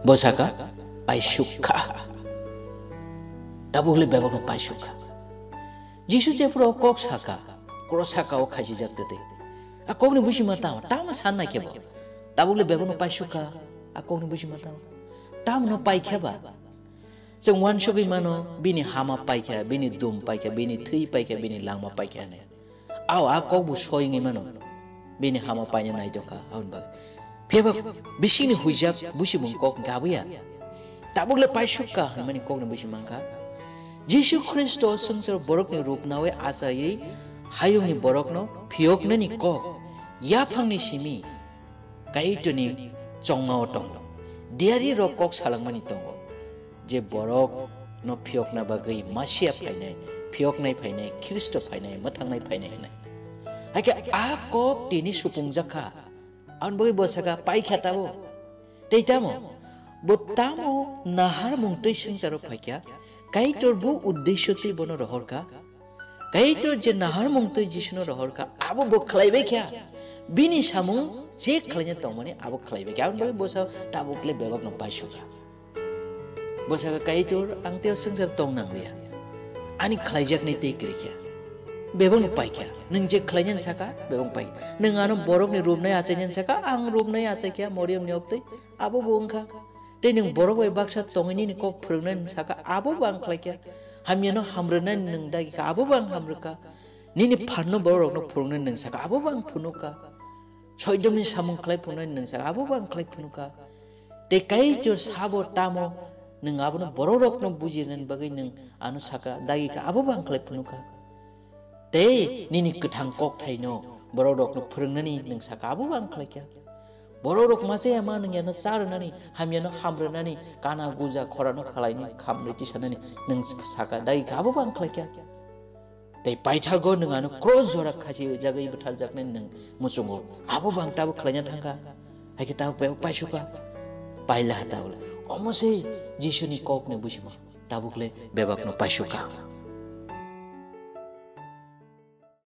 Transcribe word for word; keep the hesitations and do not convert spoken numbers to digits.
Bo saka, "Paisuk kha." Tabuk le bebak no paisuk kha. Jisu jephuru o kok saka, kros saka o khachijak tete. A kokni busi ma tamo, tamo san nai khe bo. Tabuk le bebak no paisuk kha, a kokni busi ma tamo. Tamo no pai khe ba. Chwng uansugwi mano, bini hama paikha, bini dum paikha, bini thwi paikha, bini langma paikha hinwi. Ao a kok bo soi wngwi mano, bini hama paina nai tongkha, aboni bagwi. Phiya ba bisingni huijak busimung kok gabuya. Tabuk le paisuk kha hinmani kokni busi mankha. Jisu Khristo swngchar borokni rup nawi achaiwi hayungni borokno phiyoknani kok yaphangni simi Kaitorni chongmao tongo. Diari rok kok salangmani tongo, je borok no phiyokna bagwi Masia phainai, phiyoknai phainai, Khristo phainai, mwthangnai phainai hwnwi. Hakhe a kok tini supungjak kha. Aboni bagwi bo saka, "Paikha tabo." Tei tamo? Bo tamo naharmung twi swngcharo phaikha? Kaitor bo uddesyo twi bono rohorkha. Kaitor je naharmung twi Jisuno rohorkha, abo bo khlaibai kha. Bini samung je khlaina tongmani abo khlaibai kha. Aboni bagwi bo sa tabuk le bebakno paisukha. Bo saka, "Kaitor, ang tei o swngchar tong nangliya. Ani khlaijaknai tei kwrwi kha. Bebakno paikha. Nwng je khlainani saka, bebakno paikha. Nwng ano borokni rupnai achainani saka, ang rupnai achaikha Moriyamni oktwi, abo bo wngkha." Tei nwng borok bai baksa tongwi nini kok phwrwngnani saka, abo bo ang khlaikha. Hamyano hamrwnani nwng dagi kha, abo bo ang hamrwkha. Nini phanno bororokno phwrwngnani nwng saka, abo bo ang phunukha. Soidomni samung khlai phunuknani nwng saka, abo bo ang khlai phunukha. Tei Kaitor sabo tamo nwng abono bororokno bujirnani bagwi nwng ano saka, dagi kha, abo bo ang khlai phunukha. Tei nini kwthang kokthaino bororokno phwrwngnani nwng saka, abo bo ang khlaikha. Bororok machaya ma nwngyano cha rwnani, hamyano ham rwnani, kana guja khorano khalaini khamrwi tisanani nwng saka, dagi kha, abo bo ang khlaikha. Tei paithago nwng ano kros jora khachi rijagwi bwtharjaknani nwng muchungo, abo bo ang tabuk khlaina thangkha. Haikhe tabuk bebak paisukha, paila ha tabuk le. Omo se Jisuni kokni buchima, tabuk le bebakno paisukha.